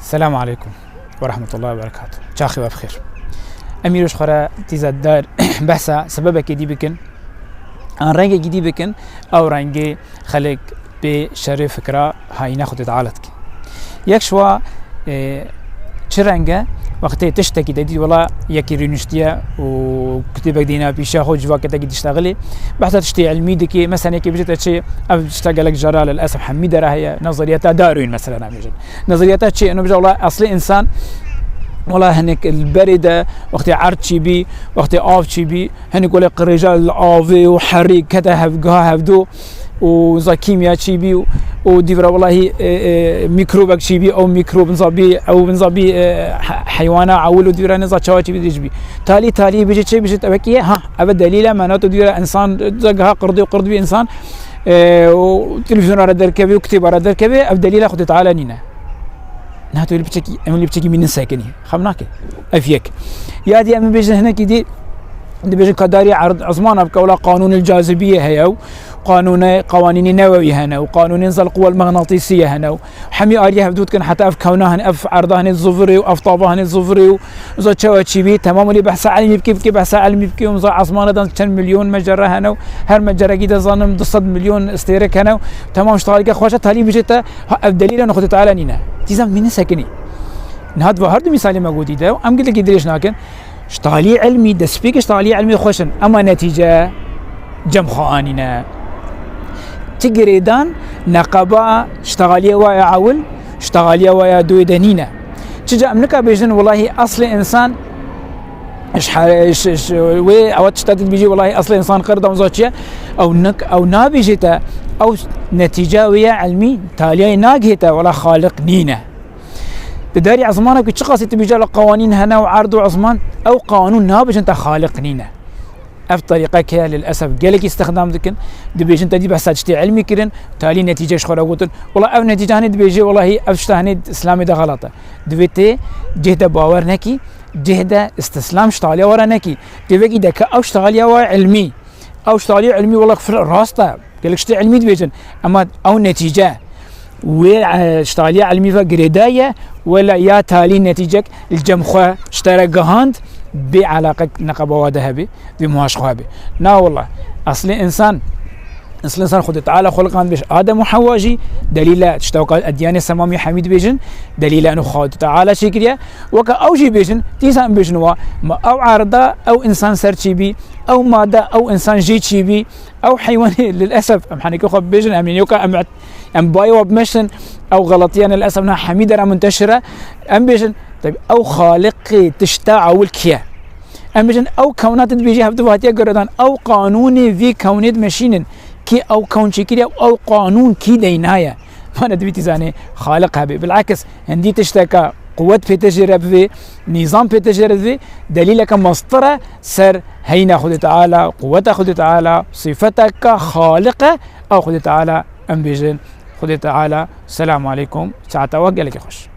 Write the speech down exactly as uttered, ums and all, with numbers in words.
Selamu aleykum ve rahmetullahi ve berekatuh. Çaxê we bi xêr. Em îro ji xwe re tîza dar behsa sebebekê dî bikin. An rengekî dî bikin, ew rengê xelk bê şerê fikra hayîna Xwedê Teala dike. Yek ji wa, e, çi reng e? Wextê tiştekî te dît, wela yekî rûniştiye û kitêbek dîna pîşa xwe, civakê te kî diştexilî. Behsa tiştê ilmî dikê, mesela yekê bêje te çi, ev tişta gelek cara lilesef hemî dera heye, nezeriyeta Darwin mesela nabêjin. Nezeriyeta çi? Eno bêje wela eslê însan, wela hinek li berê de wextê erd çî bî, wextê av çî bî, hinek wela qirêja li avê û herî kete hevgiha hevdo û za kîmya çî bî û, û dîvra welahî, e, e, mîkrobek çî bî, ew mîkrob niza bî, ew niza bî, e, he-, heywana ewil û dîvra niza çawa çî bî dîj bî. Talî, talî bêje çi bêje, ev kî ye? Ha, ev delîl e, me nato dîvra însan, za giha qird û qird bî însan, e, û televîzyona re derkevê û kitêba re derkevê, ev delîla Xwedê Teala nîne. Niha tu li piçekî, em li piçekî mînin sekinî. Xem nake. Ev yek. Ya dî em bêjin hinekî dî, dibêjin ka darî erd, ezmana bike, wela qanûnê cazibiyê heye û qanûnê qewanînê newewî hene û qanûnên zelq wel mexnatîsiyê hene û hemî aliyê hevdû dikin, heta ev kewna hene, ev erda hene zivirê û ev tava hene zivirê û za çawa çî bî, temam wî behsa ilmî bike, bike behsa ilmî bike û za ezmana de çend milyon mecere hene û her mecereyekî de zanim du sed milyon stêrek hene û temam ji tarîke xweşe talî bêje te, ha, ev delîl e, Xwedê Teala nîne. Tîza mînin sekinî. Niha di va her du mîsalê me gotî de, em gelekî dirêj nakin. Ji talî ilmî, destpêkê ji talî ilmî xweş in, ema netîce cem xwe anîne. Ti girêdan neqeba ji talîye waya ewil, ji talîye waya duyê de nîne. Çica em nika bêjin, welahî eslê însan ji he-, ji, ji wê ewa tişta dibêjî, welahî eslê însan qird e, niza çi ye? Ew nik-, ew nabêjê te, ew netîca wê ye ilmî, taliyayê nagihê te, wela Xaliq nîne. Di darî ezmana ku çiqasî tu bêje la qewanîn hene û erd û ezman, ew qanûn nabêjin te Xaliq nîne. Ev terîqeke lilesef gelekî îstixdam dikin. Dibêjin te dî behsa tiştê ilmî kirin, talî netîce ji xwe re gotin. Wela ev netîce hanê dibêje, welahî ev tişta hanê Îslamê de xelat e. Divê tê cih de bawer nekî, cih de îstislam ji taliya we re nekî. Tê vekî de ke ew ji taliya we ilmî, ew ji taliya ilmî wela fir-, rast e. Gelek tiştê ilmî dibêjin. Ema ew netîce wê, e, ji taliya ilmî ve girêdayî ye, wela ya talî netîcek li cem xwe ji te re gihand, bê eleqek neqeba we de hebe, bê muha ji xwe hebe. Na wela, eslê însan, eslê însan Xwedê Teala xulqand bêj Adem û Hewa jî, delîle tişta weka edyanê semamî hemî dibêjin, delîle eno Xwedê Teala çêkiriye. Weke ew jî bêjin, tîza em bêjin wa, ma ew erda, ew însan ser çî bî, ew made, ew însan jê çî bî, ew heywanê lilesef, em henekê xwe bibêjin, em ê yoka em, em bayê we bimeşin, ew xeletiyan lilesef niha hemî dera munteşir e. Em bêjin, tabi ew Xaliqê tişta ewil kî ye? Em bêjin, ew kewna tu dibêjî hevdu hatiye giredan, ew qanûnê vî kewnê dimeşînin, kî ew kewn çêkiriye û ew qanûn kî deynaye? Mane divî tîzanê Xaliq hebe. Bilakis, hindî tişteke quwet pê te jê re bivê, nîzam pê te jê re bivê, delîleke mestir e ser heyna Xwedê Teala, quweta Xwedê Teala, sifeteke Xaliq e, ew Xwedê Teala, em bêjin, Xwedê Teala, selamu aleykum, saeta we gelekî xweş.